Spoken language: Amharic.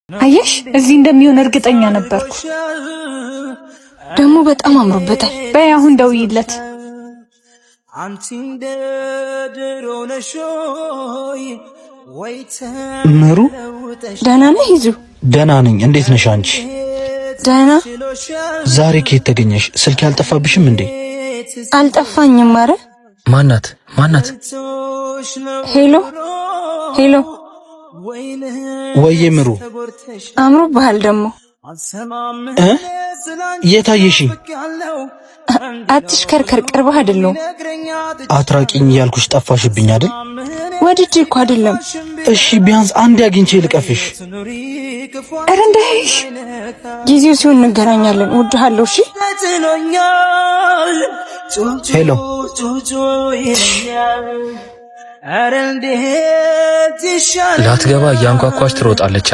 አየሽ፣ እዚህ እንደሚሆን እርግጠኛ ነበርኩ። ደግሞ በጣም አምሮበታል። በይ አሁን ደውይለት። ምሩ ደህና ነህ? ይዙ ደህና ነኝ። እንዴት ነሽ አንቺ? ደህና። ዛሬ ከየት ተገኘሽ? ስልክ አልጠፋብሽም እንዴ? አልጠፋኝም። አረ ማናት ማናት? Hello hello። ወይዬ ምሩ፣ አምሮብሃል ደግሞ። እ የት አየሽኝ? አትሽከርከር፣ ቅርብህ አይደለሁም። አትራቂኝ እያልኩሽ ጠፋሽብኝ አይደል? ወድጄ እኮ አይደለም። እሺ ቢያንስ አንድ አግኝቼ ልቀፍሽ። ኧረ እንዳይሽ። ጊዜው ሲሆን እንገናኛለን። እወድሃለሁ። እሺ። Hello። ላትገባ እያንኳኳች ትሮጣለች።